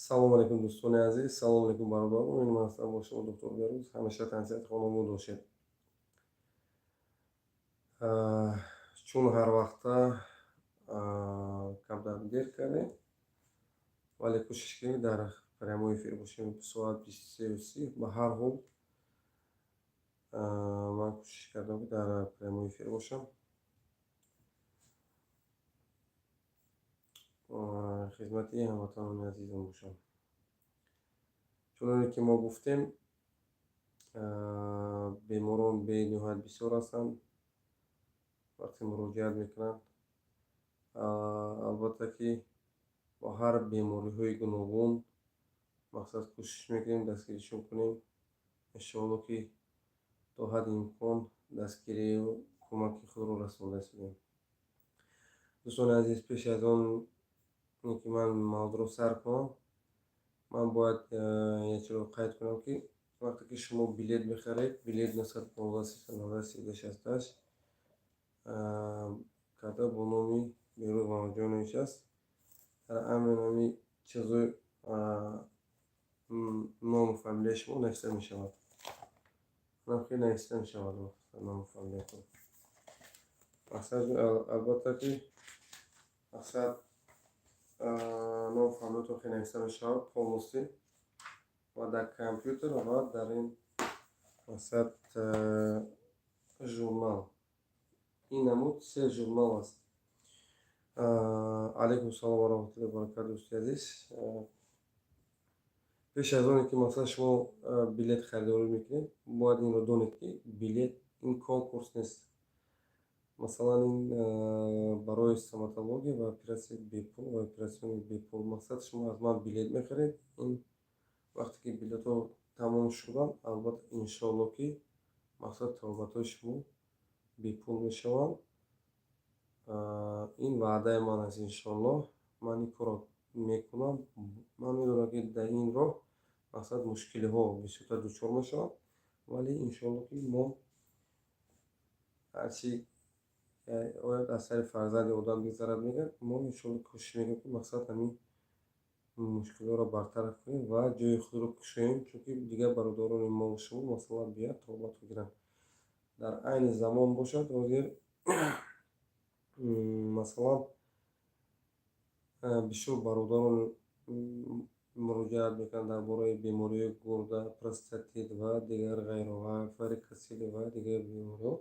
Салом алейкум, дӯстони азиз, салом алейкум, бародарон. Ин ман ҳастам бо шумо, доктор Берӯз. Ҳамеша тансиҳат, хонобод бошед. Чун ҳар вақта камтар дер кардем, вале кӯшиш кунем, дар прямой эфир бошем. Соат 23:30. Ба ҳар ҳол, ман кӯшиш кардам, ки дар прямой эфир бошам, хизмати ҳамватанони азизам бошам. Чуноне ки мо гуфтем, беморон бениҳоят бисёр ҳастанд. Вақте муроҷиат мекунанд, албатта ки бо ҳар бемориҳои гуногун, мақсад, кӯшиш мекунем дастгиришон кунем. Иншоалло, ки то ҳадди имкон дастгирию кӯмаки худро расонда истодем. Дӯстони азиз, пеш аз он ки ман мавзӯъро сар кунам, ман бояд як чизро қайд кунам, ки вақте ки шумо билет мехаред, билет 915 390 1368 карда бо номи Берӯз Мамаҷонович аст. Дар ҳамин ҳами чизои ному фамилияи шумо нависта мешавад, хел нависта мешавад ному фамилиятон. Мақсад, албатта ки, мақсад, ному фамилиятон хел нависта мешавад полностью ва дар компютер, ва дар ин, мақсад, журнал. Ин намуд се журнал аст. Алайкум салом ва раҳматуллоҳи баракату, дӯсти азиз. Пеш аз оне ки, масалан, шумо билет харидорӣ мекунед, бояд инро донед, ки билет ин конкурс нест. Масалан, ин барои стоматология ва оператсияи бепул ва оператсиони бепул. Мақсад, шумо аз ман билет мехаред. Ин вақте ки билетҳо тамом шуданд, албатта, иншоалло, ки, мақсад, табобатҳои шумо бепул мешаванд. Ин ваъдаи ман аст. Иншоаллоҳ, ман ин корро мекунам. Ман медонам, ки дар ин роҳ, мақсад, мушкилиҳо бисёртар дучор мешаванд, вале иншоалло, ки мо ҳарчи ояд, аз сари фарзанди одам бигзарад, мегӯяд, мо иншоалло кӯшиш мекунем, ки, мақсад, ҳамин мушкилиҳоро бартараф кунем ва ҷои худро кушоем, чунки дигар бародарони мо, шумо, масалан, биёяд, табобат гиранд. Дар айни замон бошад, ҳозир, масалан, бисёр бародарон муроҷиат мекунанд дар бораи бемориҳои гурда, простатит ва дигар ғайро, ва варикоцеле ва дигар бемориҳо.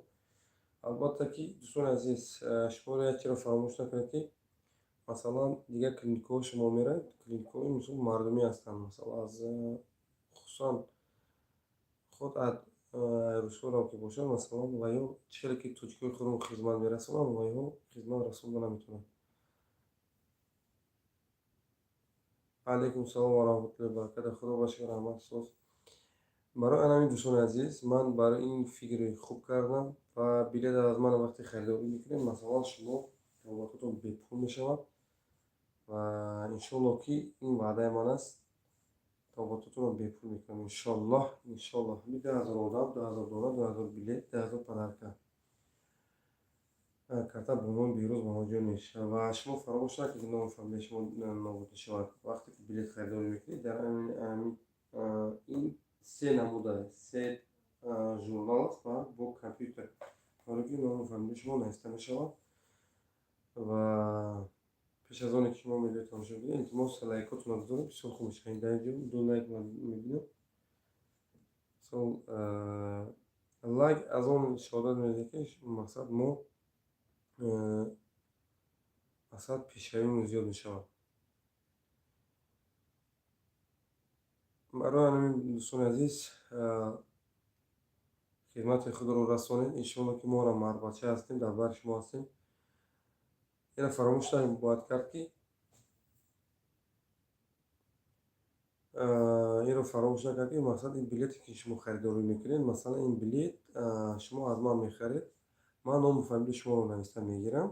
Албатта ки, дӯстони азиз, шуморо як чизро фаромӯш накунед, ки, масалан, дигар клиникаҳо шумо меравед, клиникаҳои, мисол, мардумӣ ҳастанд, масалан, аз хусусан худ русҳоро ки бошад, масалан, ва ё чӣ хеле ки тоҷикои худро хизмат мерасонанд, ва ё хизмат расонда наметавонанд. Алайкум салом ва раҳматуллоҳи баракату. Худо ба шумо раҳмат соз. Барои ана ҳамин, дӯстони азиз, ман барои ин фикри хуб кардам ва билет аз ман вақте харидорӣ мекунед, масалан, шумо табобатотон бепул мешавад ва иншоалло, ки ин ваъдаи ман аст, табобатотонро бепул мекунам. Иншоаллоҳ, иншоаллоҳ. Ҳами 10 000 одам, 2000 дона, 2000 билет, 10 000 подарка карта бо номи Беҳрӯз Мамаҷонович. Ва шумо фаромӯш накунед, ки ному фамилияи шумо нобуд мешавад, вақте ки билет харидорӣ мекунед. Дар ин се намуда, се журнал аст ва бо компютер, барои ки ному фамилияи шумо нависта мешавад. Ва пеш аз оне ки шумо видео тамошо кунед, илтимос, лайкотонро гузоред, бисёр хуб мешавад. Дар инҷо ду лайк ман мебинам. Мисол, лайк аз он шаҳодат медиҳад, ки, мақсад, мо, мақсад, пешравимон зиёд мешавад. Барои ҳамин, дӯстони азиз, хидмати худро расонед. Иншоалло, ки моро марбача ҳастем, дар бари шумо ҳастем. Инро фаромӯш набояд кард, ки инро фаромӯш накард, ки, мақсад, ин билете ки шумо харидорӣ мекунед, масалан, ин билет шумо аз ман мехаред, ман ному фамилияи шуморо нависта мегирам.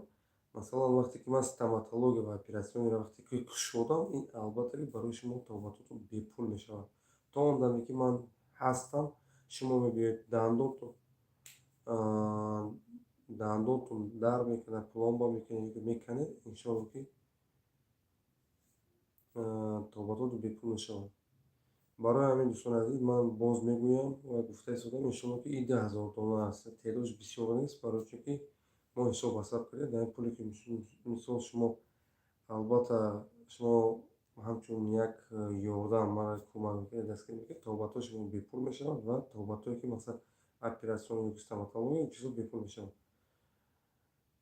Масалан, вақте ки ман стоматология ва оператсионро вақте ки кушодам, ин, албатта ки, барои шумо табобатотон бепул мешавад. То он даме ки ман ҳастам, шумо мебиёед, дандонтон дард мекунад, пломба мекунед, меканед, иншоалло, ки Табобатҳо бепул мешаванд. Барои ҳамин, дӯстони азиз, ман боз мегӯям ва гуфта истодам, иншоалло, ки ин 2000 дона аст, теъдодаш бисёр нест, барои чун ки мо ҳисоб ҳасаб кардем. Дар ин пуле ки, мисол, шумо, албатта, шумо ҳамчун як ёрдам мара кӯмак мекунед, дастгирӣ мекунед, табобатҳои шумо бепул мешаванд ва табобатҳое ки, масалан, операционный ё стоматология, ин чизҳо бепул мешаванд.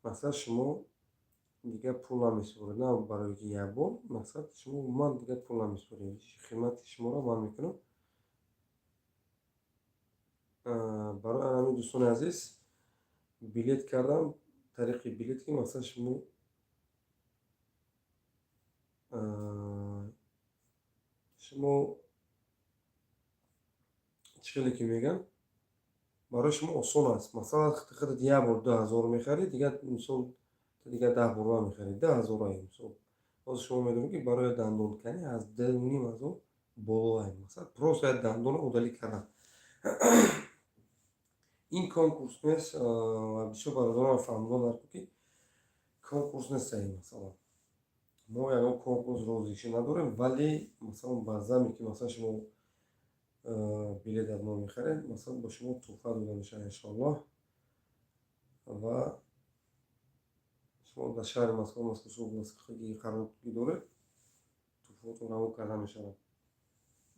Мақсад, шумо дигар пул намесупоред, на барое ки як бор, мақсад, шумо умуман дигар пул намесупоред, хидмати шуморо ман мекунам. Барои ҳамин, дӯстони азиз, билет кардам, тариқи билет, ки, мақсад, шумо чӣ хеле ки мегӯям, барои шумо осон аст. Масалан, худат як бор 2000 мехарӣ, дигар, мисол, дигар 10 бор намехарӣ. 2000 ай, мисол, ҳозир шумо медонед, ки барои дандонканӣ аз 2500 боло ай, масалан, просто як дандонро удалить кардан. Ин конкурс нест ва бисёр бародарон фаҳмидон даркор, ки конкурс нест ин. Масалан, мо ягон конкурс розишӣ надорем, вале, масалан, баъзаме ки, масалан, шумо билет аз мо мехаред, масалан, ба шумо тӯҳфа дода мешавад, иншоаллоҳ. Ва шумо дар шаҳри Москва, Московской область қарор доред, тӯҳфаотон равон карда мешавад.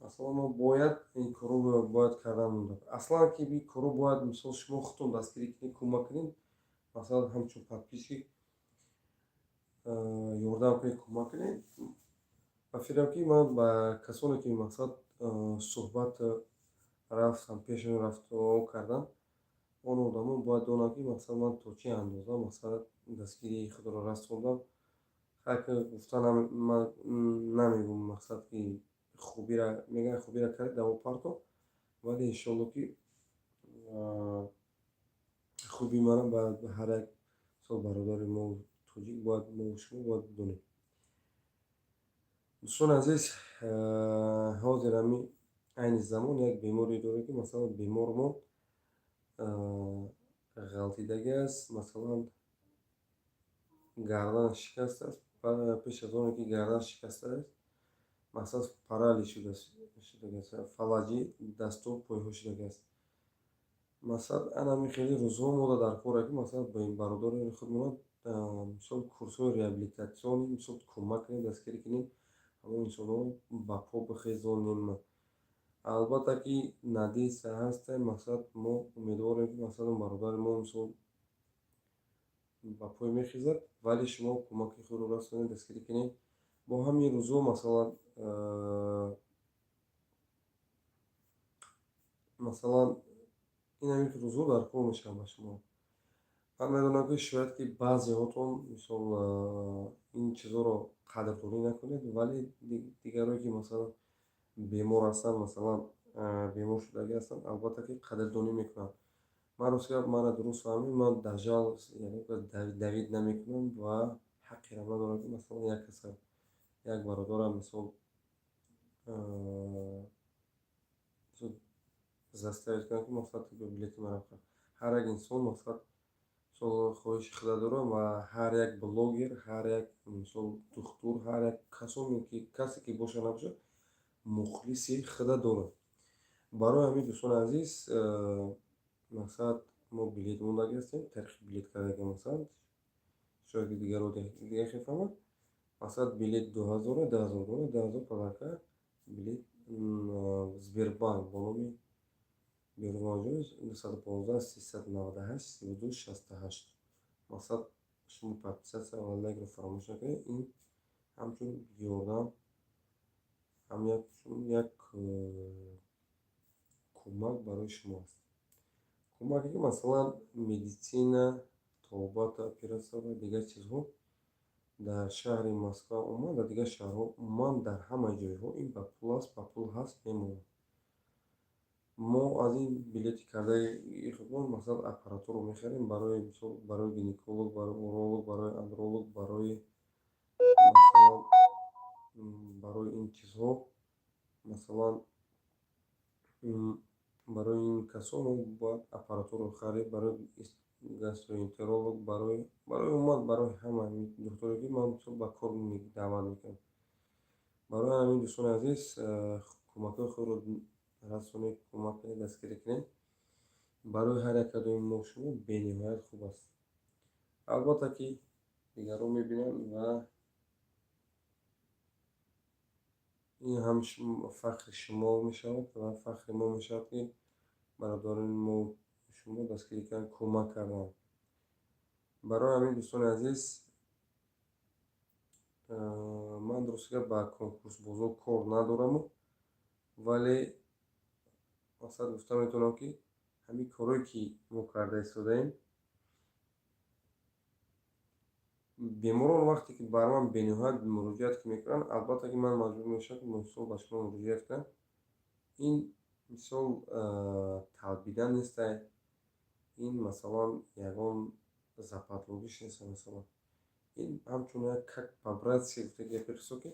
Масалан, мо бояд ин корро бояд кардан монда. Аслан ки ин корро бояд, мисол, шумо худтон дастгирӣ кунед, кӯмак кунед, масалан, ҳамчун подписчик ёрдам кунед, кӯмак кунед. Ба фикрам, ки ман ба касоне ки, мақсад, суҳбат рафтам, пешон рафту кардам, он одамон бояд донанд, ки, мақсад, ман то чӣ андоза, масалан, дастгирии худро расондам. Хайр, ки гуфта ман намегӯм, мақсад, ки хубира мегӯянд, хубира кард, даво парто, вале иншоалло, ки хуби мана ба ҳар як, мисол, бародари мо тоҷик бояд, мо шумо бояд бидонем. Дӯстони азиз, ҳозир ҳами айни замон як беморе дорем, ки, масалан, бемормон ғалтидагӣ аст, масалан, гарданаш шикаст аст. Пеш аз оне ки гарданаш шикаста аст, мақсад, паралич шудааст, фалаҷи дасту пойҳо шудагиаст. Масалан, анами хеле рӯзҳо мода дар коре, ки, масалан, ба ин бародари худмона, мисол, курсҳои реабилитатсионӣ, мисол, кӯмак кунем, дастгирӣ кунем, ҳамон инсонҳоро ба по бихезонем. Албатта ки надеяться ҳастем, мақсад, мо умедворем, ки, масалан, бародари мо, мисол, ба пой мехезад, вале шумо кӯмаки худро расонед, дастгирӣ кунед. Бо ҳамин рӯзҳо, масалан, ин ҳамин рӯзҳо дар кор мешавад ба шумо. Ман медонам, ки шояд ки баъзеҳотон, мисол, ин чизҳоро қадрдонӣ накунед, вале дигарое ки, масалан, бемор ҳастанд, масалан, бемор шудагӣ ҳастанд, албатта ки қадрдонӣ мекунанд. Ман, рости гап, маро дуруст фаҳмед, ман дажал давить намекунам ва ҳаққеам надорам, ки, масалан, як каса, як бародарам, мисол, заставить кунам, ки, мақсад, билети маро бихар. Ҳар як инсон, мақсад, мисол, хоҳиши худа дорад ва ҳар як блогер, ҳар як, мисол, духтур, ҳар як касоне ки, касе ки боша набошад, мухлиси худа дорад. Барои ҳамин, дӯстони азиз, мақсад, мо билет мондагӣ ҳастем, тариқи билет кардагӣ, масалан, шояд ки дигарро дигар хел фаҳмад. Мақсад, билет 2000, 10 000 дона, 10 000 подарка, билет Сбербанк бо номи Беҳрӯз 215 398 32 68. Мақсад, шумо подписаться ва лайкро фаромӯш накунед. Ин ҳамчун ёрдам, ҳамчун як кӯмак барои шумо аст. Кӯмаке ки, масалан, медицина, табобат, оператсия ва дигар чизҳо дар шаҳри Москва, умуман дар дигар шаҳрҳо, умуман дар ҳама ҷойҳо ин ба пул аст, ба пул ҳаст, мемонад. Мо аз ин билети кардаи худмон, масалан, аппаратураро мехарем барои, мисол, барои гинеколог, барои уролог, барои андролог, барои, масалан, барои ин чизҳо, масалан, барои ин касон мо бояд аппаратураро харид, барои гастроэнтеролог, барои умуман барои ҳама духтуре, ки ман, мисол, ба кор даъват мекунам. Барои ҳамин, дӯстони азиз, кӯмакҳои худро расонед, кӯмак кунед, дастгирӣ кунед. Барои ҳар як кадоми мо шумо бениҳоят хуб аст. Албатта ки дигарон мебинанд ва ин ҳам фахри шумо мешавад ва фахри мо мешавад, ки бародарони мо шумо дастгирӣ кардан, кӯмак карданд. Барои ҳамин, дӯстони азиз, ман дурусти гап ба конкурсбозо кор надораму, вале мақсад гуфта метавонам, ки ҳамин корое ки мо карда истодаем, беморон вақте ки бар ман бениҳоят муроҷиат мекунанд, албатта ки ман маҷбур мешавам, ки мисол ба шумо муроҷиат кунам. Ин мисол талбидан нестай, ин масалан ягон западлогиш нест, масалан ин ҳамчун як как по-братски гуфта гапи рисо, ки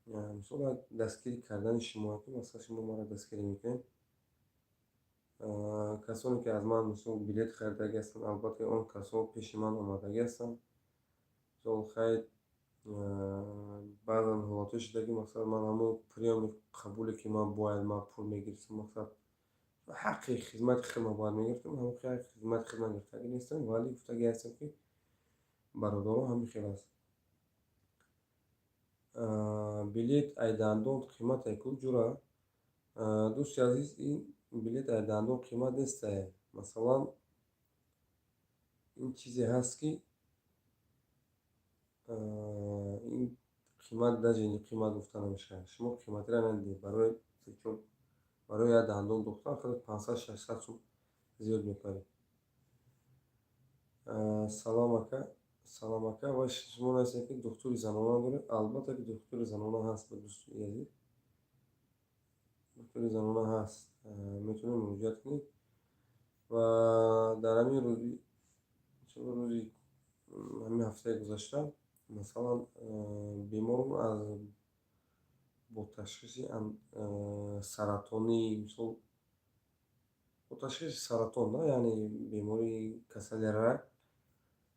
мисол як дастгирӣ кардани шумо, ки масалан шумо маро дастгирӣ мекунед. Касоне ки аз ман мисол билет харидагӣ ҳастанд, албатта он касо пеши ман омадагӣ ҳастанд. Мисол хайр, баъзан ҳолатҳое шуда, ки масалан ман ҳамон приёми қабуле ки ман бояд ман пул мегирифтам, мақсад ҳаққи хизмати худро бояд мегирифтам, ҳамон ҳаққи хизмати худро гирифтагӣ нестам, вале гуфтагӣ ҳастам, ки бародаро, ҳамин хел аст. Билет ай дандон қимат ай ку, ҷура? Дӯсти азиз, ин билет ай дандон қимат нестай. Масалан, ин чизе ҳаст, ки ин қимат даже қимат гуфта намешавад. Шумо қиматиро надидед. Барои барои як дандон духтан худат 500-600 сум зиёд мепарӣ. Салом, ака. Салом, ака. Ва шумо нависед, ки духтури занона доред. Албатта ки духтури занона ҳаст, дӯсти азиз, духтури занона ҳаст, метавонед муроҷиат кунед. Ва дар ҳамин рӯзи ҳамин ҳафтаи гузашта, масалан, беморон аз бо ташхиси саратонӣ, мисол бо ташхиси саратон, яъне бемории касали рак,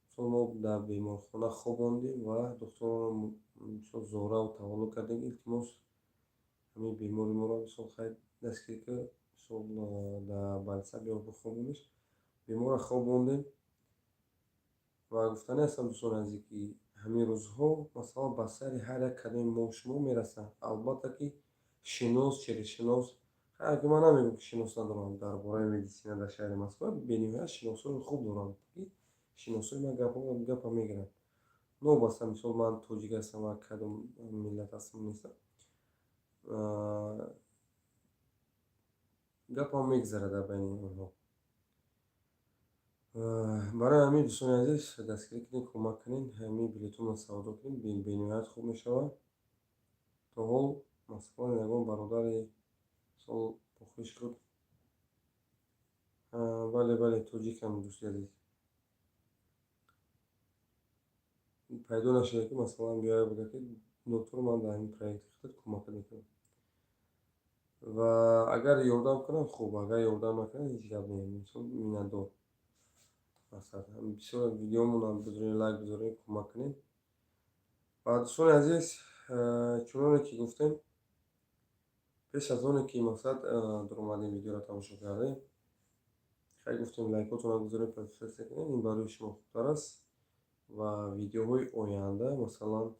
мисол мо дар беморхона хобондем ва духтуронро мисол зораву таваллуд кардем: «Илтимос, ҳамин бемори моро мисол хайр дастгирӣ кун, мисол дар больница биё бихобониш». Беморро хобондем. Ва гуфтанӣ ҳастам, дӯстони азиз, ки ҳамин рӯзҳо масалан ба сари ҳар як кадоми мо шумо мерасанд. Албатта ки шинос через шинос. Хайр, ки ман намегӯям, ки шинос надорам дар бораи медицина дар шаҳри Москва, бениҳоят шиносҳои хуб дорам, ки шиносҳои ман гапа мегиранд. Новобаста мисол ман тоҷик ҳастам ва кадом миллат ҳастам, нестам, гапам мегзарад дар байни онҳо. Барои ҳамин, дӯстони азиз, дастгирӣ кунед, кӯмак кунед, ҳамин билетонро савдо кунед, бениҳоят хуб мешавад. То ҳол масалан ягон бародари мисол бо хеши худ. Бале, бале, тоҷикам, дӯсти азиз. Пайдо нашуда, ки масалан биёяд, бигӯяд, ки доктор, ман дар ҳамин проекти худат кӯмакат мекунам. Ва агар ёрдам кунам, хуб, агар ёрдам накунам, ҳеҷ гап не, мисол миннатдор. Масалан, бисёр видеомонам бизоред, лайк бизоред, кӯмак кунед. Ва дӯстони азиз, чуноне ки гуфтем, пеш аз оне ки мақсад дуромадем, видеоро тамошо кардем, хай гуфтем, лайкотонро гузоред, подписаться кунед, ин барои шумо хубтар аст. Ва видеоҳои оянда, масалан,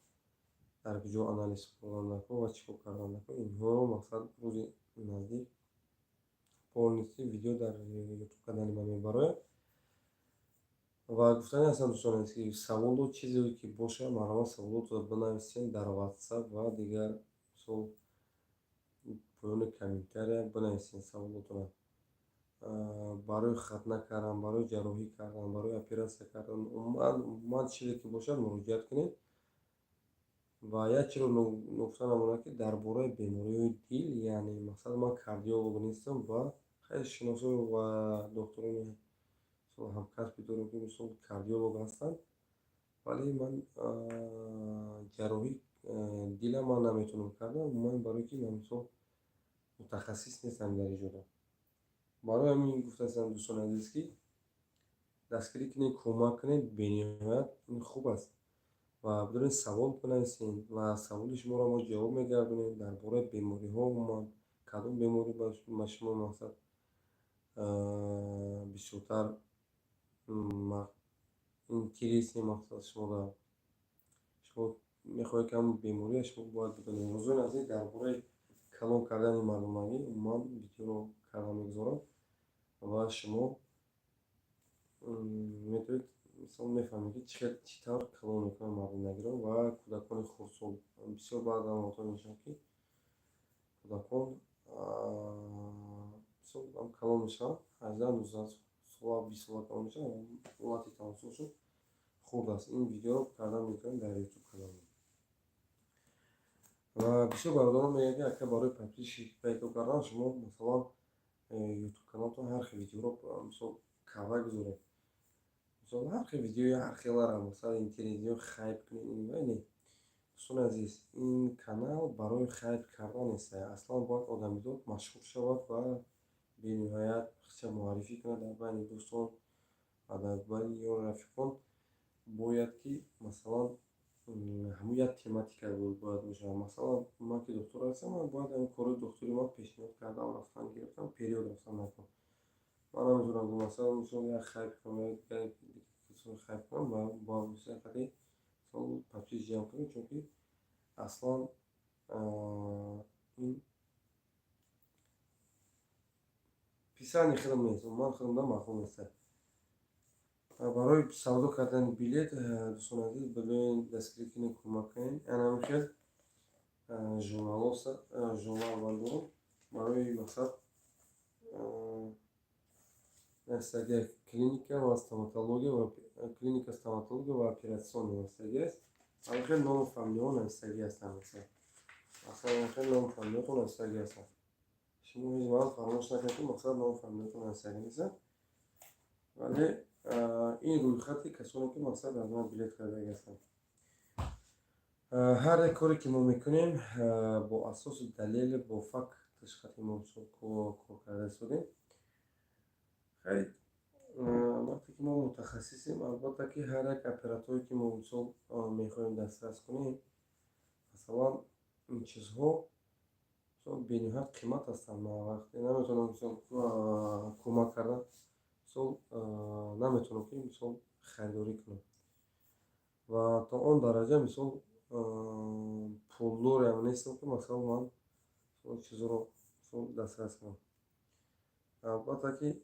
дар куҷо анализ хӯрдан ва чӣ кор кардан, инҳоро мақсад рӯзи наздик полностью видео дар ютуб канали ман мебарояд. Ва гуфтанӣ ҳастам, дӯстони азиз, ки саволу чизе ки бошад, марҳамат, саволотро бинависед дар ватсап ва дигар мисол поёни комментария бинависед саволотро. Барои хатна кардан, барои ҷарроҳӣ кардан, барои оператсия кардан, умуман чизе ки бошад, муроҷиат кунед. Ва як чиро нуқта намонад, ки дар бораи бемориҳои дил, яъне мақсад ман кардиолог нестам ва хеле шиносо ва докторони ҳамкасби дорем, ки мисол кардиолог ҳастанд, вале ман ҷарроҳии дила ман наметавонам кардан, умуман барое ки ман мисол мутахассис нестам дар ин ҷода. Барои ҳамин гуфтаастам, дӯстони азиз, ки дастгирӣ кунед, кӯмак кунед, бениҳоят ин хуб аст. Ва бидонед, савол бинависед ва саволи шуморо мо ҷавоб мегардонем дар бораи бемориҳо. Умуман, кадом беморӣ ба шумо, мақсад, бисёртар интересный, мақсад, шуморо, шумо мехоҳед, ки ҳамн бемория шумо бояд бидонед. Рӯзои наздик дар бораи калон кардани мардонагӣ умуман видеоро карда мегузорам ва шумо метавонед, мисол, мефаҳмед, ки чӣ тавр калон мекунанд мардонагиро. Ва кӯдакони хурдсол, бисёр баъзан ҳолатҳо мешавад, ки кӯдакон, мисол, калон мешаванд, 18, 19 сола, 20 сола калон мешаванд, ҳолати тавассутшон хурд аст. Ин видеоро карда метавонед дар Ютуб каналам. Ва бисёр бародарон мегӯянд, ки ака, барои подписчик пайдо кардан шумо, масалан, Ютуб каналтон ҳар хел видеоро, мисол, карда гузоред, мисол, ҳар хел видеои ҳар хелара, масалан, интересный, хайп кунед. Не, дӯстони азиз, ин канал барои хайп кардан нест. Аслан бояд одамизод машҳур шавад ва бениҳоят худша муаррифӣ кунад дар байни дӯстон ва дар байни ёру рафиқон. Бояд ки, масалан, ҳамун як тематика бояд бошад. Масалан, ман ки духтур ҳастам, ман бояд ҳамин кори духтури ман пешниҳод кардам, рафтан гирифтам, период рафтан накун. Ман наметавонам, масалан, мисол, як хайп кунам, хайп кунам ва бо воситаи мисол подпис ҷамъ кунам, чунки аслан ин писанди худам нест, ман худамда маъқул нест. Барои савдо кардани билет, дӯстони азиз, бидонед, дастгирӣ кунед, кӯмак кунед. Ана хел журнал ман дорам барои мақсад навистагия клиника ва стоматология ва клиника стоматология ва операционный навистагӣ аст. Ҳамин хел ному фамилияҳо навистагӣ ҳастанд. Масалан, хел ному фамилиятон навистагӣ ҳастанд. Шумо ҳеҷ вақт фаромӯш накунед, ки, мақсад, ному фамилиятон навистагӣ нестанд, вале ин рӯйхати касоне ки, мақсад, аз ман билет харидагӣ ҳастанд. Ҳар як коре ки мо мекунем, бо асосу далел, бо факт ташхати мо, мисол, кор карда истодем. Хайр, вақте ки мо мутахассисем, албатта ки ҳар як аппаратҳое ки мо, мисол, мехоҳем дастрас кунем, масалан, ин чизҳо бениҳоят қимат ҳастанд. Ман вақте наметавонам, мисол, кӯмак кардан, мисол, наметавонам ки, мисол, харидорӣ кунам ва то он дараҷа, мисол, пулдореам нестам, ки, масалан, ман чизҳоро дастрас кунам. Албатта ки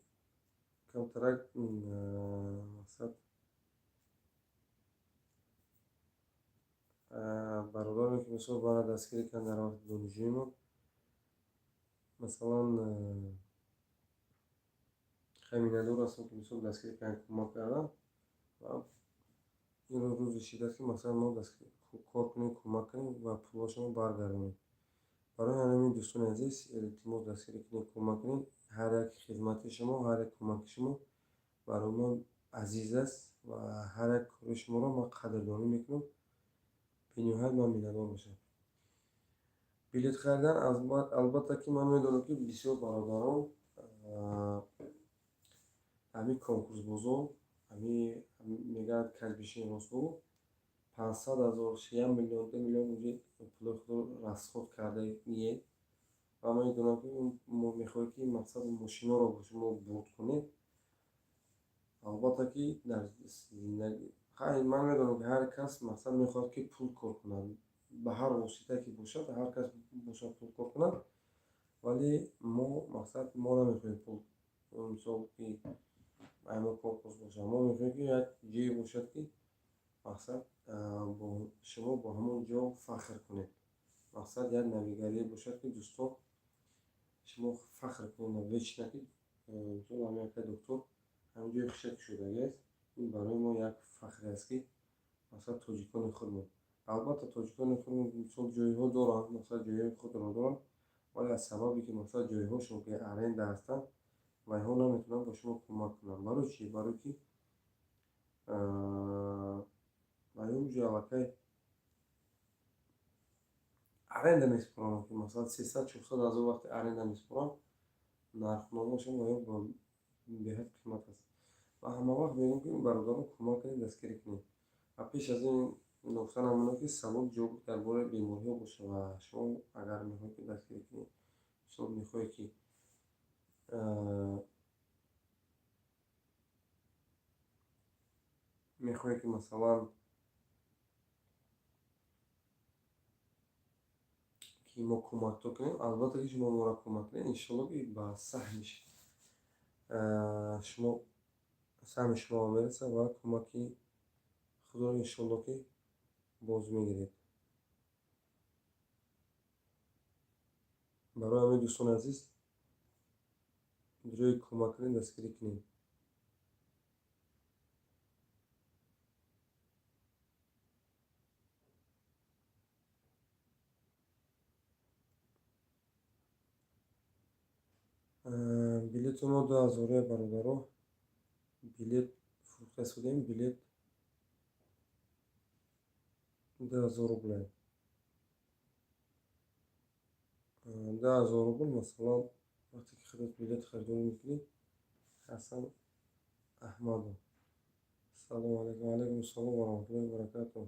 камтарак, мақсад, бародароне ки, мисол, маро дастгирӣ карданд дар вақти донишҷӯимон, масалан, хеле миннатдор ҳастам, ки, мисол, дастгирӣ карданд, кӯмак карданд. Ва инро рӯзе шидааст, ки, масалан, мо кор кунем, кӯмак кунем ва пулҳошонро баргардонем. Барои ҳамин, дӯстони азиз, илтимос, дастгирӣ кунед, кӯмак кунед. Ҳар як хизмати шумо, ҳар як кӯмаки шумо барои ман азиз аст ва ҳар як кори шуморо ман қадрдонӣ мекунам. Бениҳоят ман миннатдор бошам. Билет харидан, албатта ки ман медонам, ки бисёр бародарон ҳамин конкурсбозон, ҳамин мегӯянд, каҷбишин ростгӯ, 500 000, 1 миллион, 2 миллион уже пулои худро расход кардаед. Ва ман медонам, ки мо мехоҳем, ки, мақсад, мошиноро шумо бурд кунед. Албатта ки дар зиндагӣ, ман медонам, ки ҳар кас, мақсад, мехоҳад, ки пул кор кунад, ба ҳар воситае ки бошад, ҳар кас бошад, пул кор кунад. Вале мо, мақсад, мо намехоҳем пул, мисол, ки мо конкурс бошад. Мо мехоҳем, ки як ҷое бошад, ки, мақсад, бо шумо бо ҳамон ҷо фахр кунед. Мақсад, як навигарие бошад, ки, дӯстон, шумо фахр кунед вечно, ки, мисол, ҳамин акай доктор ҳамин ҷои хиша кушодагиаст. Ин барои мо як фахре аст, ки, мақсад, тоҷикони худмон. Албатта, тоҷикони худмон, мисол, ҷойҳо доранд, мақсад, ҷойҳои худро доранд, вале аз сабабе ки, мақсад, ҷойҳошон ки аренда ҳастанд, вайҳо наметавонанд ба шумо кӯмак кунанд. Барои чӣ? Барое ки вайҳо уҷо аллакай аренда месупоранд, ки, масалан, 300, 400 ҳазор вақте аренда месупоранд, нархномаашон вайҳо беҳад қимат аст. Ва ҳамавақт мегӯям, ки, бародарон, кӯмак кунед, дастгирӣ кунед. Ва пеш аз ин Ногуфта намонад, ки савол ҷавоб дар бораи бемориҳо бошад ва шумо агар мехоҳед, ки дастгирӣ кунед, мисол, мехоҳед, ки масалан, ки мо кӯмакто кунем, албатта, ки шумо моро кӯмак кунед, иншоалло, ки ба саҳми шумо, саҳми шумо мерасад ва кӯмаки худро, иншоалло, ки боз мегиред. Барои ҳамин, дӯстони азиз, ҷои кӯмак кунед, дастгирӣ кунед. Билети мо 2000, бародаро, билет фурӯхта истодем. Билет 2000 рубле, 2000 рубл. Масалан, вақте ки худат билет харидорӣ мекунӣ. Ҳасан Аҳмадов, салому алайкум. Алайкум ассалом ва раҳматуллоҳи ва баракатуҳ.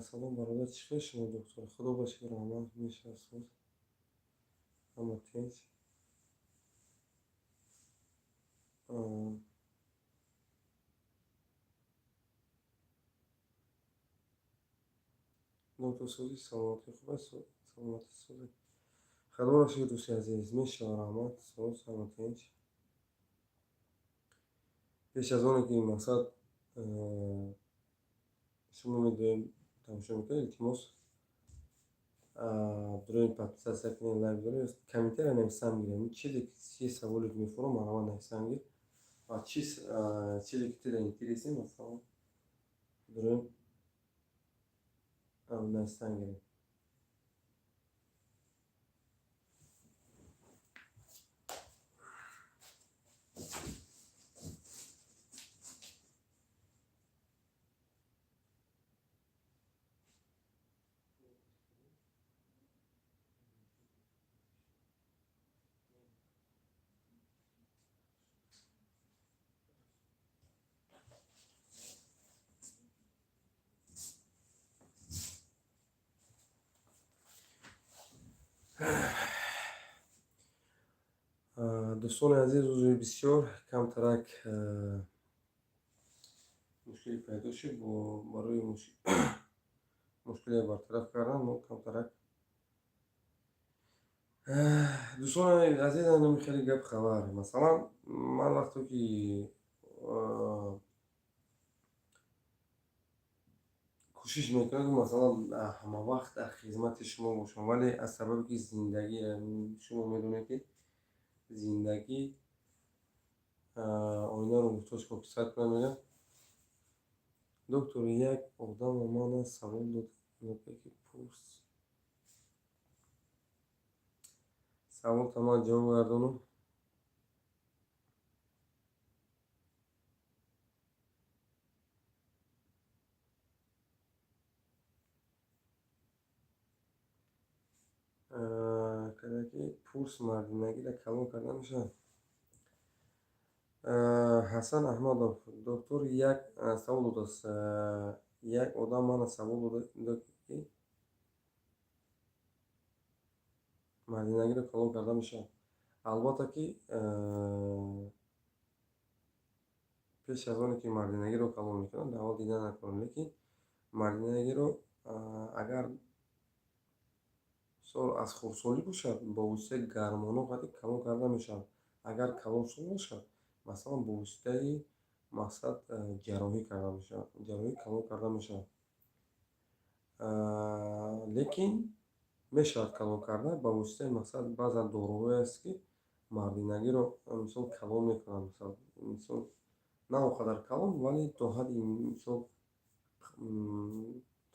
Салом, бародар, чӣ хел шумо, доктор? Худо ба шукр, раҳмат, мешавад, соз, ҳама тинч. Доктор, сози, саломатӣ хуб аст? Саломатӣ созӣ, худоро шукр, дӯсти азиз, мешавад, раҳмат, соз, ҳама тинч. Пеш аз оне ки, мақсад, шумо медоем, тамошо мекунед, илтимос, дурои подписаться кунед, лайк гузоред, комментария нависам гирем. Чизе, чи саволе ки мефурам, марҳамат, нависам гир ва чизе ки туда интересен, масалан, дуроем, нависам гирем. Дӯстони азиз, узри бисёр, камтарак мушкиле пайдо шуд. Бо барои мушкиле бартараф кардан мо камтарак. Дӯстони азиз, анами хеле гап хабар. Масалан, ман вақте ки кӯшиш мекунам, ки, масалан, ҳамавақт дар хизмати шумо бошам, вале аз сабаби ки зиндагӣ, шумо медонед, ки зиндагӣ оинаро муҳтоҷ покисат кунам, мегӯям. Доктор, як одам мана савол дод, ки пурс. Саволта ман ҷавоб гардонам. Кадаки пурс, мардинагиро калон карда мешавад? Ҳасан Аҳмадов, доктор, як савол додааст. Як одам мана савол дод, ки мардинагиро калон карда мешавад? Албатта, ки пеш аз оне ки мардинагиро калон мекунанд, аввал дида накунанд, лекин мардинагиро агар мисол аз хурдсолӣ бошад, бо воситаи гормонҳо қатъи калон карда мешавад. Агар калонсол бошад, масалан, бо воситаи, мақсад, ҷарроҳӣ карда мешавад, ҷарроҳӣ калон карда мешавад. Лекин мешавад калон карда ба воситаи, мақсад, баъзан доруҳое аст, ки мардинагиро, мисол, калон мекунанд. Мисол, на он қадар калон, вале то ҳадди, мисол,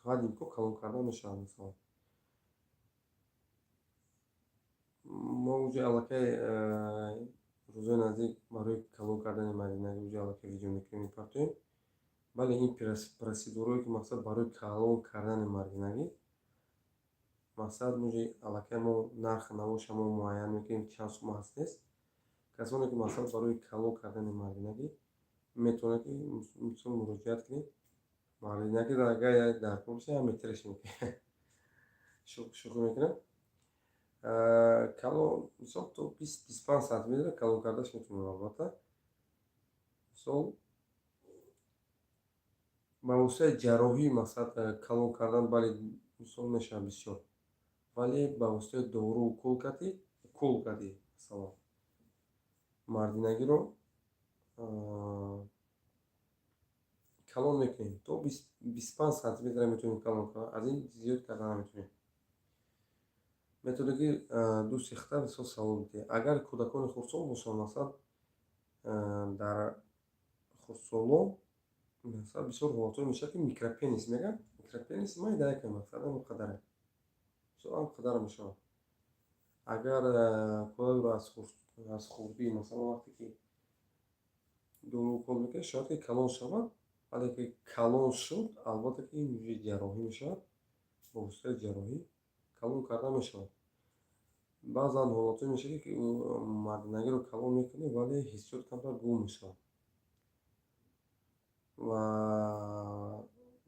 то ҳадди имкон калон карда мешавад. Мисол, мо уже аллакай рӯзои наздик барои калон кардани мардинагӣ уже аллакай видео мекунем, мепартоем. Бале, ин процедурое ки, мақсад, барои калон кардани мардинагӣ, мақсад, уже аллакай мо нархи навоша мо муайян мекунем, чанд сума ҳаст, нест. Касоне ки, мақсад, барои калон кардани мардинагӣ, метавонад ки, мисол, муроҷиат кунед. Мардинагӣ агар дар курси ҳам метреш мекунем. Шӯхӣ мекунам. Калон, мисол, то 20-25 сантиметр калон кардаш метавонем, албатта. Мисол, ба воситаи ҷарроҳӣ, мақсад, калон кардан, бале, мисол, мешавад бисёр, вале ба воситаи дору, укол кати, масалан, мардинагиро калон мекунем, то 25 сантиметра метавонем калон кардан, аз ин зиёд карда наметавонем. Метавонед, ки дӯсти хита, мисол, савол бидиҳед. Агар кӯдакони хурдсол бошанд, масалан, дар хурдсолон, масалан, бисёр ҳолатҳое мешавад, ки микропенис мегӯянд. Микропенис майда якам, мақсад, ҳамон қадаре, мисол, ҳам қадар мешавад. Агар кӯдакро аз хурдӣ, масалан, вақте ки дору укол мекунед, шояд ки калон шавад, вале ки калон шуд, албатта ки ин ҷарроҳӣ мешавад, бо воситаи ҷарроҳӣ калон карда мешавад. Баъзан ҳолатҳое мешавад, ки мардинагиро калон мекунӣ, вале ҳиссиёт камтар гум мешавад. Ва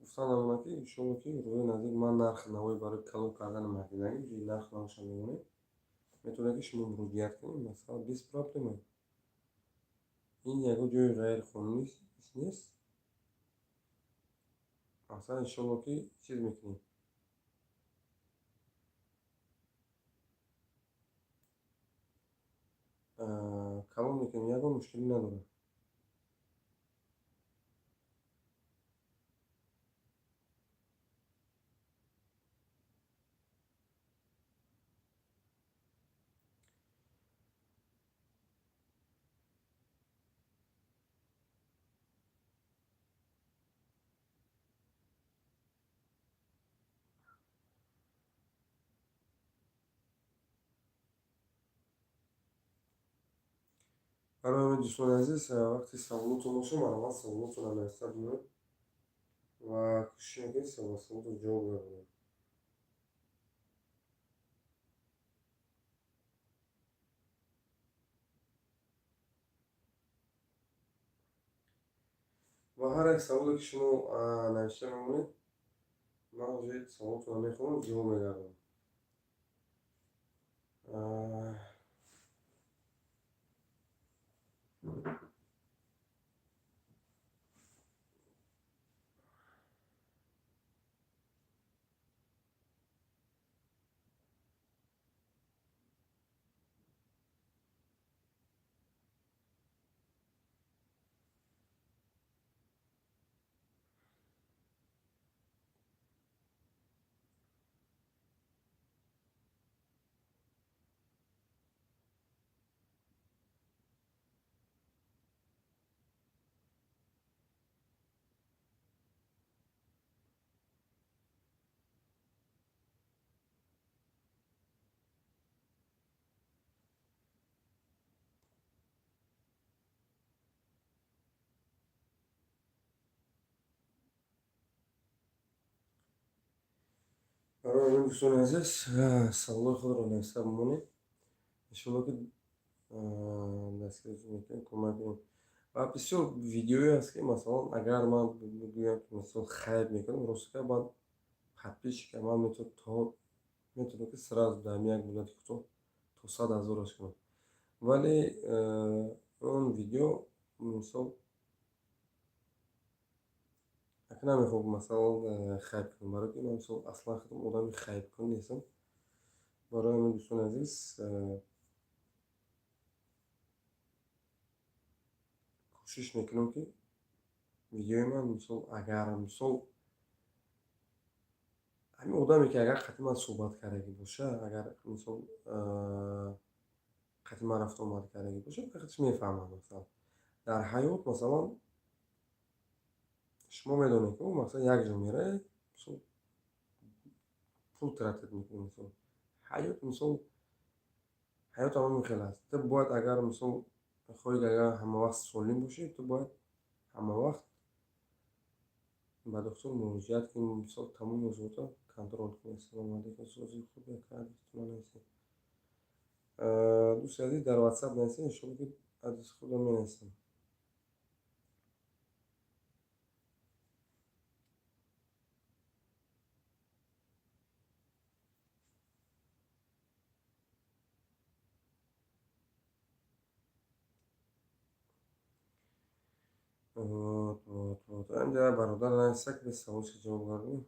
гуфтан намонад, ки иншоалло, ки рӯзи наздик ман нархи навои барои калон кардани мардинагӣ, нархи навоша мемонем. Метавонед, ки шумо муроҷиат кунед, масалан, без проблема. Ин ягон ҷои ғайриқонунӣ нест. Масалан, иншоалло, ки чиз мекунем, калон мекунем, ягон мушкилӣ надорад. Барои ҳамин, дӯстони азиз, вақти саволотон боша, марҳамат, саволотонро нависта бимонед ва кӯшиш мекунед, ба саволотон ҷавоб гардонем. Ва ҳар як саволе, ки шумо навишта мемонед, ман уже саволотонро мехонам, ҷавоб мегардонам. Барои ҳамин, дӯстони азиз, саволои худро нависта бимонед, иншоалло, ки дастгирӣ мекунем, кӯмак кунем. Ва бисёр видеое аст, ки, масалан, агар ман бигӯям, ки, мисол, хайп мекунам, ростика, ман подписчика ман метавонам, ки сразу дар як муддати кӯтоҳ то 100 000-аш кунам, вале он видео, мисол, ака, намехоҳам, масалан, хайп кунам, барои ки ман, мисол, аслан худам одами хайпкун нестам. Барои ҳамин, дӯстони азиз, кӯшиш мекунам, ки видеои ман, мисол, агар, мисол, ҳамин одаме, ки агар қати ман суҳбат кардагӣ боша, агар, мисол, қати ман рафту омад кардагӣ боша, фақатш мефаҳмад. Масалан, дар ҳаёт, масалан, шумо медонед, ки, масалан, як ҷо меравед, мисол, пул тратить мекунед. Мисол, ҳаёт, мисол, ҳаёт ҳамин хел аст. Ту бояд, агар, мисол, хоҳӣ, агар ҳамавақт солим бошӣ, ту бояд ҳамавақт ба духтур муроҷиат кунӣ, мисол, тамоми узвҳоро контрол кунӣ. Ассалому алайкум, сози хуб, яка адрестона нависед. Дӯсти азиз, дар Ватсап нависед, иншоалло, ки адреси худро менависам. Вот, вот, вот. Инҷа бародар нависта, ки саволша ҷавоб гардонем.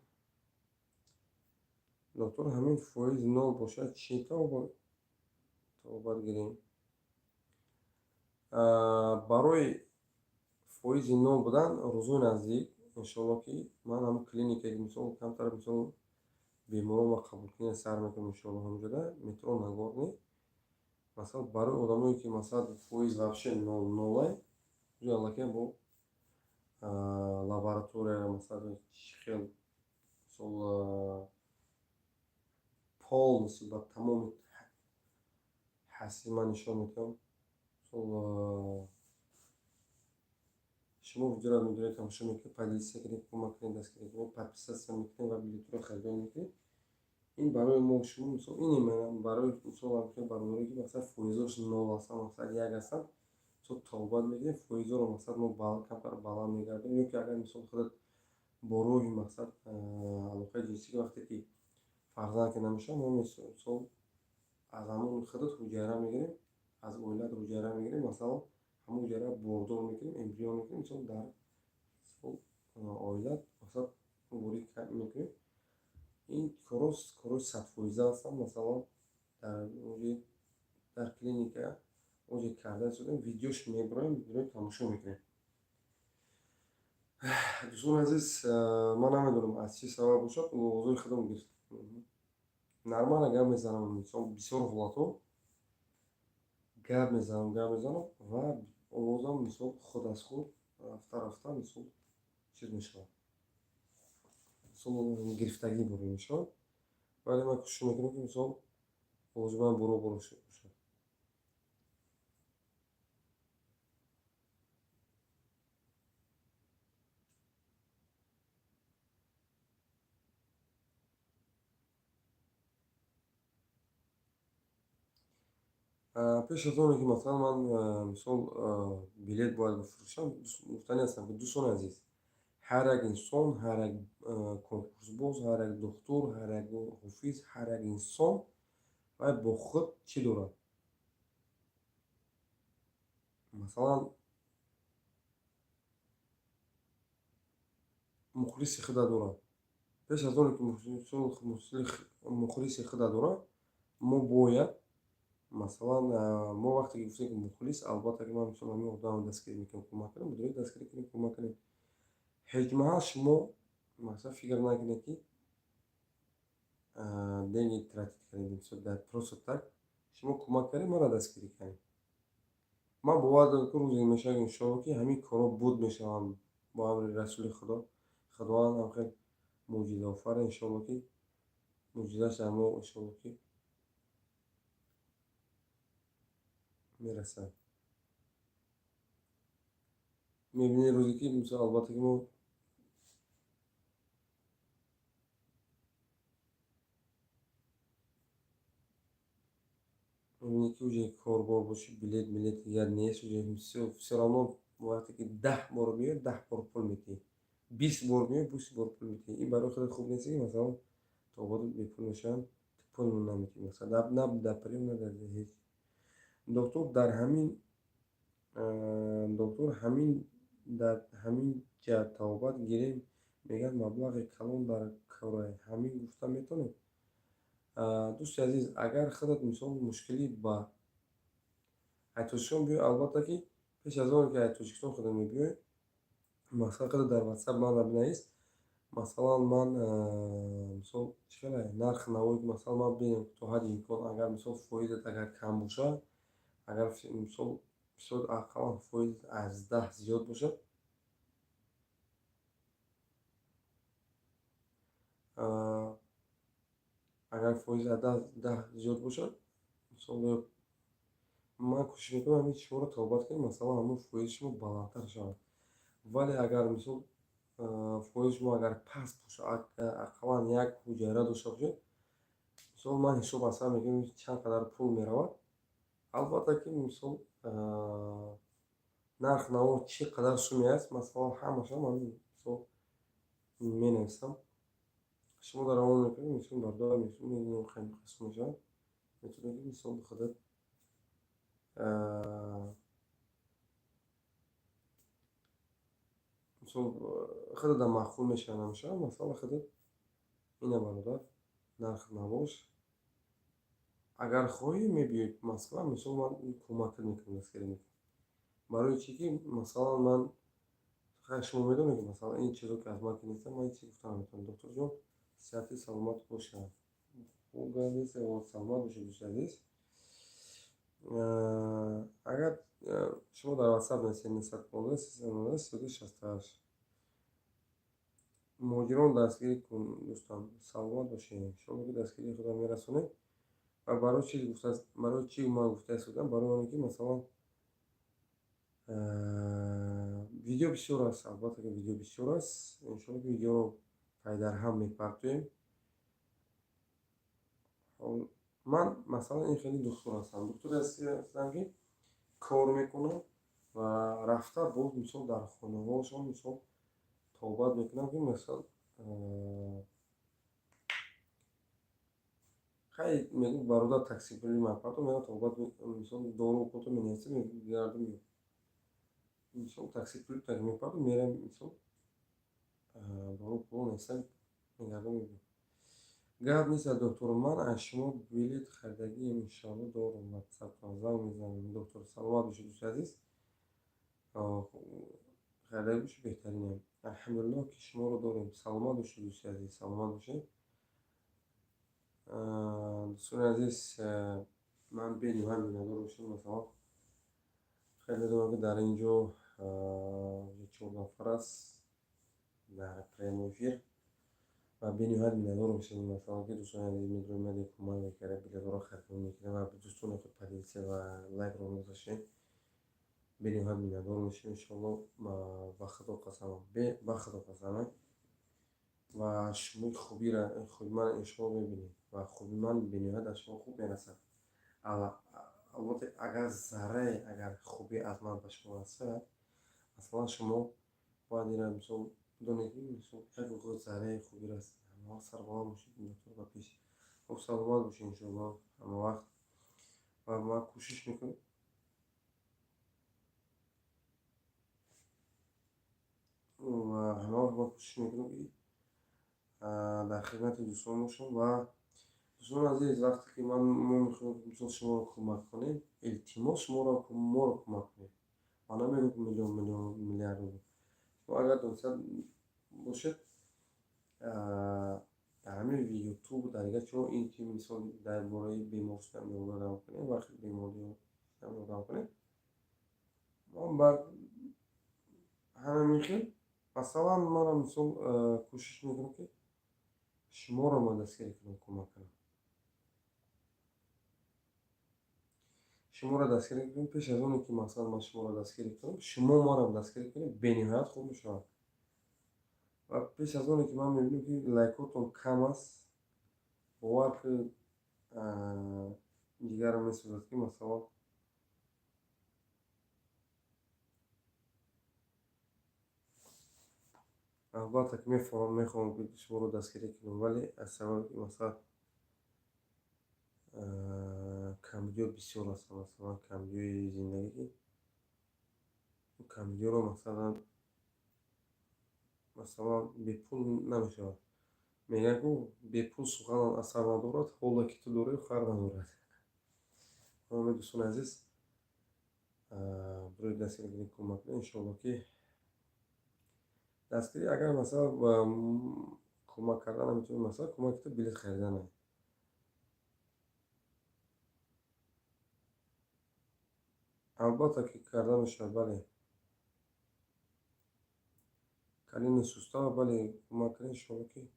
Доктор, ҳамин фоиз нол бошад, чӣ табобат гирем? Барои фоизи нол будан, рӯзои наздик, иншоалло, ки ман ҳамн клиникае, мисол, камтар, мисол, беморон қабулкунӣ сар мекунам, иншоалло, ҳамҷода, метро Нагорный. Масалан, барои одамое, ки, масалан, фоиз вообще нол нолай, аллакай бо лаборатория, масалан, чӣ хел, мисол, полностью ба тамоми ҳасти ман нишон медиҳам. Мисол, шумо видеоро медонед, тамошо мекунед, поделиться кунед, кӯмак кунед, дастгирӣ кунед, подписаться мекунед ва билетро харидорӣ мекунед. Ин барои мо, шумо, мисол, ин барои, мисол, бародаре, ки, масалан, фоизош нол ҳастанд, масалан, як ҳастанд, мисол, табобат мекунем, фоизоро, масалан, мо камтар баланд мегардонем. Ё ки агар, мисол, худат бо роҳи, мақсад, алоқаи ҷинсӣ, вақте ки фарзанд ки намешавад, мо, мисол, аз ҳамон худат ҳуҷайра мегирем, аз оилат ҳуҷайра мегирем, масалан, ҳамон ҳуҷайра бордор мекунем, эмбрион мекунем, мисол, дар оилат, масалан, ворид мекунем. Ин корҳо корҳои 100-фоиза ҳастанд. Масалан, дар клиника оҷе карда истодем, видеош мебароем, видеоро тамошо мекунем. Дӯстони азиз, ман намедонам, аз чӣ сабаб бошад, овозои худам нормально гап мезанам. Мисол, бисёр ҳолатҳо гап мезанам, гап мезанам ва овозам, мисол, худ аз худ рафта рафта, мисол, чиз мешавад, мисол, гирифтагӣ бурӣ мешавад. Вале ман кӯшиш мекунам, ки, мисол, овози ман буро буро бошад. Пеш аз оне ки, масалан, ман, мисол, билет бояд бифурӯшам, гуфтанӣ ҳастам, ки, дӯстони азиз, ҳар як инсон, ҳар як конкурсбоз, ҳар як духтур, ҳар як ҳофиз, ҳар як инсон вай бо худ чӣ дорад? Масалан, мухлиси худа дорад. Пеш аз оне ки мухлиси худа дорад, мо бояд, масалан, мо вақте ки гуфтем, ки мухлис, албатта, ки ман, мисол, ҳамин одамро дастгирӣ мекунам, кӯмак кунам, бидоред, дастгирӣ кунем, кӯмак кунем. Ҳеҷ маҳал шумо, масалан, фикр накунед, ки деньги тратить кардем, мисол, дар просто так шумо кӯмак кардем, маро дастгирӣ кардем. Ман бовар дорам, ки рӯзе мешавад, иншоалло, ки ҳамин корҳо буд мешаванд бо амри Расули Худо. Худованд ҳам хел мӯъҷизаофар, иншоалло, ки мӯъҷизааш дар мо, иншоалло, ки мерасад. Мебинед, рӯзе ки, мисол, албатта, ки мо мебинед, ки уже корбор боши, билет милет дигар нест уже. Всё равно, вақте ки 10 бор биёй, 10 бор пул медиҳӣ, 20 бор биёй, 20 бор пул медиҳӣ. Ин барои худат хуб нест, ки, масалан, тободу бепул мешаванд, пул намедиҳӣ, масалан, на дар приём, на дар ҳеҷ. Доктор, ҳамин дар ҳамин ҷа табобат гирем, мегӯянд, маблағи калон дар корай, ҳамин гуфта метавонед? Дӯсти азиз, агар худат, мисол, мушкилӣ ба ай Тоҷикистон биёй, албатта, ки пеш аз оне ки ай Тоҷикистон худат мебиёй, масалан, худат дар ватсап ман бинавис. Масалан, ман, мисол, чӣ хеле нархи навое, ки, масалан, ман бинам, то ҳадди имкон, агар, мисол, фоизат агар кам бошад, агар, мисол, ақаллан фоиз аз 10 зиёд бошад, агар фоиз аз 10 зиёд бошад, мисол, ман кӯшиш мекунам ҳамин шуморо табобат кунем, масалан, ҳамон фоизи шумо баландтар шавад. Вале агар, мисол, фоизи шумо агар паст бошад, ақаллан як ҳуҷайра дошта бошед, мисол, ман ҳисоб аз сар мекунам, чанд қадар пул меравад. Албатта, ки, мисол, нарх наво чӣ қадар суме аст, масалан, ҳамаша ман, мисол, менависам, шумо дар равон мекунед, мисол, бардор, мебинем, хеле қисм мешавад, метавонед, ки, мисол, худат Мисол, худат да маъқул мешавад, намешавад, масъала худат ина, бародар, нарх набош. Агар хоҳӣ, мебиёй Москва, мисол, ман кӯмакат мекунам, дастгирӣ мекунам. Барои чӣ ки, масалан, ман, шумо медонед, ки, масалан, ин чизо ки аз ман ки нестам, ман ҳеҷ чиз гуфта наметавонам. Докторҷон, сиҳати саломат бошад. Саломат бошед, дӯсти азиз. Агар шумо дар WhatsApp нависед 915 319 32 68. Муҳоҷирон дастгирӣ кун, дӯстон, саломат бошед. Иншоалло, ки дастгирии худро мерасонем. Ва барои чӣ ман гуфта истодам? Барои оне ки, масалан, видео бисёр аст, албатта ки видео бисёр аст. Иншоалло, ки видеоро пайдарҳам мепартоем. Ман, масалан, ин хеле духтур ҳастам, духтуре ҳастам, ки кор мекунам ва рафта боз, мисол, дар хонаҳошон, мисол, тобат мекунам, ки, мисол, хай, мегӯ, бародар, такси пули ман парто, мега, тобат, мисол, дору пото менависем, мегардам, мисол, такси пули так мепартом, мерам, мисол, дору пуло нависам, мегардам, мебиём. Гап нест, доктор, ман аз шумо билет харидагием, иншоалло, дорум ватсаптон, занг мезанем. Доктор, саломат бошед, дӯсти азиз. Харидагӣ бошед, беҳтаринем. Алҳамдулиллоҳ, ки шуморо дорем. Саломат бошед, дӯсти азиз, саломат бошед. Дӯстони азиз, ман бениҳоят миннатдор бошам. Масалан, хеле медонам, ки дар ин ҷо чор нафар аст дар прямой эфир, ва бениҳоят миннатдор бошем. Масалан, ки дӯстони азиз медонем, кӯмак мекарда, билетҳоро харидорӣ мекунем ва дӯстони худ поделиться ва лайкро мегузоштем, бениҳоят миннатдор мешавем. Иншоалло, ба худо қасам, ба худо қасам, ва шумо хубира, хуби ман иншоалло мебинед, ва хуби ман бениҳоят аз шумо хуб мерасад. Албатта, агар заррае агар хубӣ аз ман ба шумо расад, масалан, шумо бояд ира, мисол, донед, ки, мисол, як зарраи хубӣ расид. Ҳамавақт сарбаланд бошед, доктор, ба пеш. Хуб, саломат бошед, иншоалло, ҳамавақт. Ва ман кӯшиш мекунам, ва ҳамавақт ман кӯшиш мекунам, ки дар хидмати дӯстон бошам. Ва дӯстони азиз, вақте ки мо мехоҳем, мисол, шуморо кӯмак кунем, илтимос, шуморо моро кӯмак кунед. Ман намегӯям, ки миллион, миллион, миллиард. Шумо агар дониста бошед, дар ҳамин Ютуб, дар дигар чиҳо, ин ки, мисол, дар бораи бемор шудан ёрдам кунем, вақте беморӣ ёрдам кунем, ман бар ҳамин хел, масалан, манам, мисол, кӯшиш мекунам, ки шуморо ман дастгирӣ кунам, кӯмак кунам, шуморо дастгирӣ кунем. Пеш аз оне ки, масалан, ман шуморо дастгирӣ кунам, шумо маро дастгирӣ кунед, бениҳоят хуб мешавад. Ва пеш аз оне ки ман мебинам, ки лайкотон кам аст, бовар ки, ҷигарам месӯзад, ки, масалан, албатта ки мехоҳам, ки шуморо дастгирӣ кунам, вале аз сабаби ки, масалан, камбудиҳо бисёр ҳастанд, масалан, камбудиҳои зиндагӣ, камбудиҳоро, масалан, бепул намешавад. Мегӯянд, ку бепул сухан асар надорад, ҳоле ки ту дорӣ, хар надорад. Дӯстони азиз, барои дастгирӣ кунед, кӯмак кунед, иншоалло, ки дастгирӣ, агар, масалан, кӯмак кардан наметавонед, масалан, кӯмаки ту билет харидане. Албатта ки карда мешавад, бале. Колени сустава, бале, кӯмак кунед, иншоалло, ки.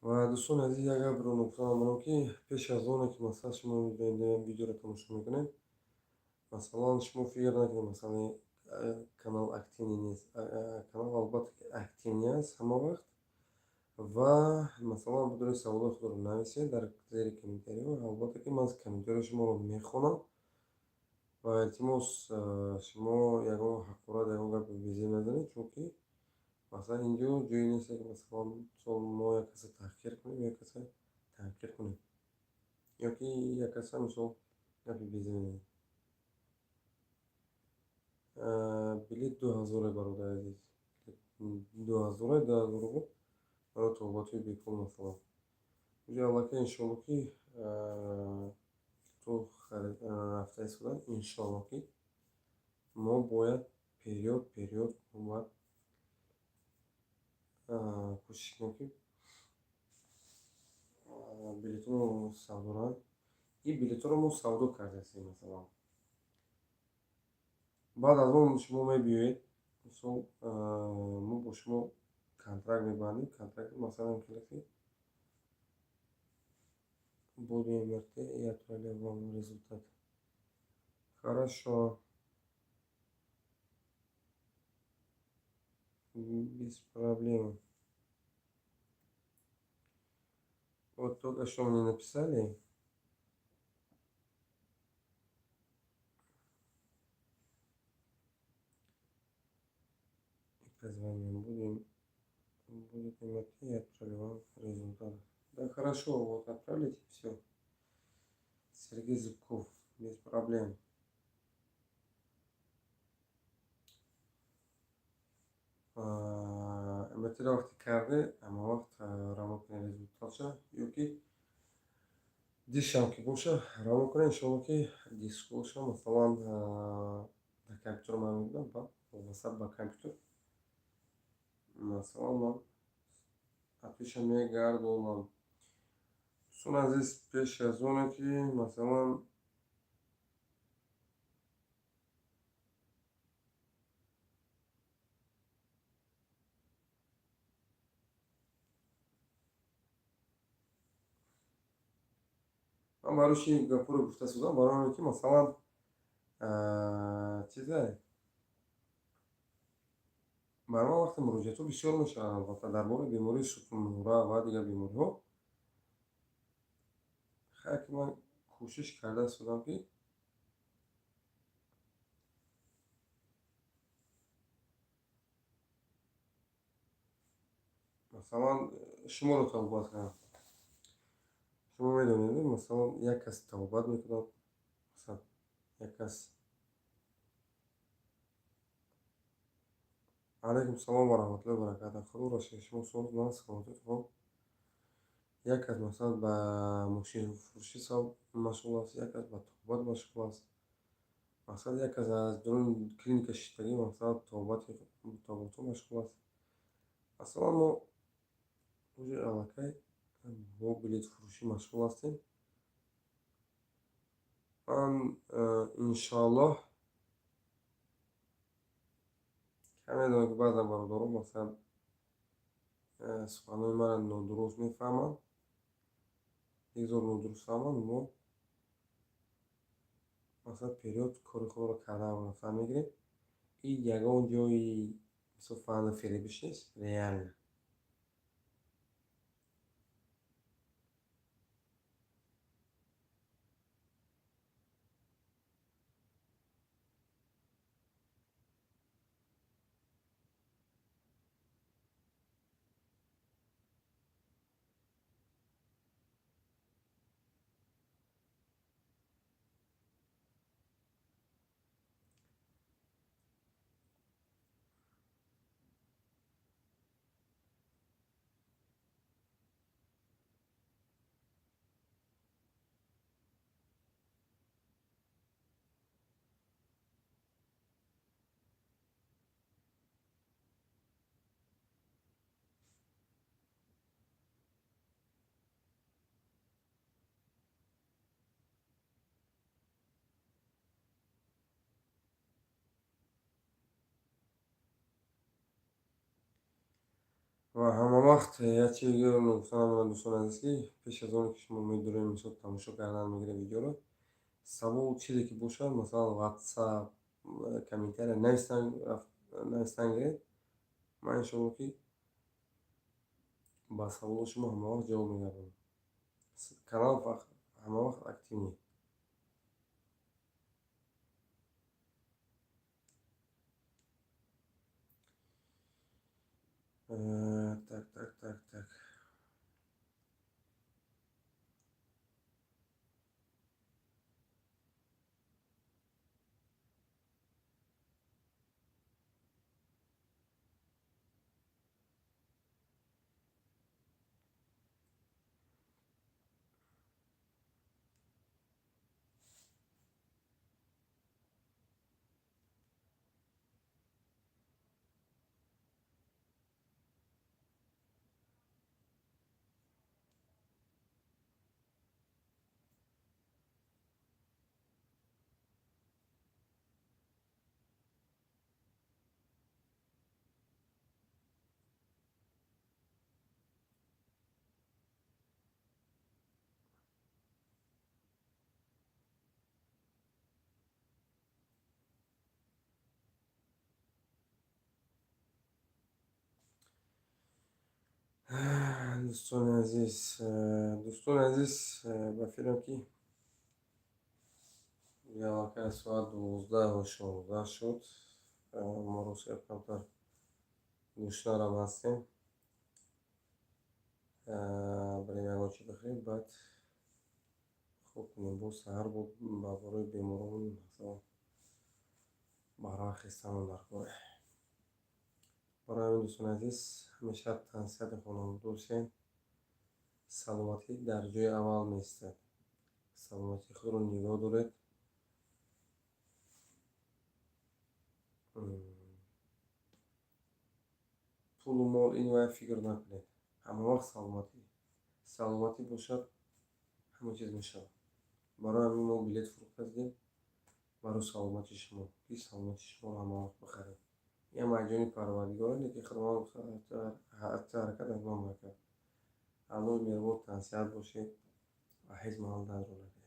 Ва дӯстони азиз, як гапро нукта мемонам, ки пеш аз оне ки, масалан, шумо видеоро тамошо мекунед, масалан, шумо фикр накунед, масалан, канал активный нест. Канал, албатта ки, активный аст ҳама вақт. Ва, масалан, бидуни саволои худро нависед дар зери комментариҳо. Албатта ки ман комментариҳои шуморо мехонам. Ва илтимос, шумо ягон ҳақорат, ягон гапи безеб назанед, чунки масалан инҷо ҷое нест, ки масалан мо як каса таҳқир кунем, як каса танқир кунем ё ки як каса мисол гапи безеб назанем. Билет 2000, бародари азиз, 2000, 2000 рубл барои табобатҳои бепул. Масалан, уҷа аллакай, иншоалло, ки то рафта истода, иншоалло, ки мо бояд период бояд кӯшиш кунем, ки билетҳоро савдо раванд. Ин билетҳоро мо савдо кардаастем. Масалан, баъд аз он шумо мебиёед, мисол, мо бо шумо контракт мебандем. Контракт, масалан, ки буду МРТ и отправляю вам результат. Хорошо, без проблем. Вот только что мне написали. И позвоним. Будет МРТ, я отправлю вам результат. Да, хорошо, вот отправите, все. Сергей Зубков, без проблем. МРТ-ро вақте карде, ҳама вақт равон кунед результатша, ё ки дискшам ки боша, равон кунед. Иншоалло, ки дискоша, масалан, дар компютер ман мебинам, ба вобаста ба компютер, масалан, ман отвеча мегардонам. Дӯстони азиз, пеш аз оне ки масалан ман барои чи гапҳоро гуфта истодам, барои оне ки масалан чизе бар ман вақте муроҷиатҳо бисёр мешавад, албатта, дар бораи бемории сутунмӯҳра ва дигар бемориҳо. Хайр, ки ман кӯшиш карда истодам, ки масалан шуморо табобат кунам. Шумо медонед, масалан, як кас табобат мекунад, масалан, як кас. Алайкум салом ва раҳматуллоҳи ва баракатуҳ. Худоро шукр, шумо соз, ман саломатӣ хуб. Як кас, масалан, ба мошинфурӯшӣ машғул аст, як кас ба табобат машғул аст, масалан, як кас аз дуруни клиника шиштагӣ, масалан, табобатҳо машғул аст. Масалан, мо уже аллакай бо билетфурӯшӣ машғул ҳастем. Ман, иншоаллоҳ, медонам, ки баъзан бародарон, масалан, суханҳои маро нодуруст мефаҳманд, бигзор нодуруст фаҳманд. Мо, масалан, период кори худро кардан рафтан мегирем. Ин ягон ҷои, мисол, фанду фиребиш нест, реально. Ва ҳамавақт як чизи гуфтанам дорам, дӯстони азиз, ки пеш аз оне ки шумо медурем, мисол, тамошо кардан мегиред видеоро, савол чизе ки бошад, масалан, Ватсап, комментария навистан гиред. Ман, иншоалло, ки ба саволои шумо ҳамавақт ҷавоб мегардонам. Канал ҳамавақт активный. Так, так, так, так. Дӯстони азиз, дӯстони азиз, ба фикрам, ки аллакай соат 12:16 шуд. Мо ростгап камтар гушнарам ҳастем. Барем, ягон чи бихӯрем, баъд хоб кунем. Боз саҳар ба барои беморон, масалан, барвақт хестамон дар кор. Барои ҳамин, дӯстони азиз, ҳамеша тансиҳати хонавода бошед. Саломатӣ дар ҷои аввал меистад. Саломатии худро нигоҳ доред. Пулу мол, ин вай фикр накунед. Ҳама вақт саломатӣ. Саломатӣ бошад, ҳама чиз мешавад. Барои ҳамин мо билет фурӯхта дидем барои саломатии шумо, ки саломатии шуморо ҳама вақт бихарем. Ин ҳам Парвардигор, лекин Худованд ҳаракат аз ман баракат. Аллоҳи меҳрубон, тансиҳат бошед ва ҳеҷ маҳал дардро надиҳад.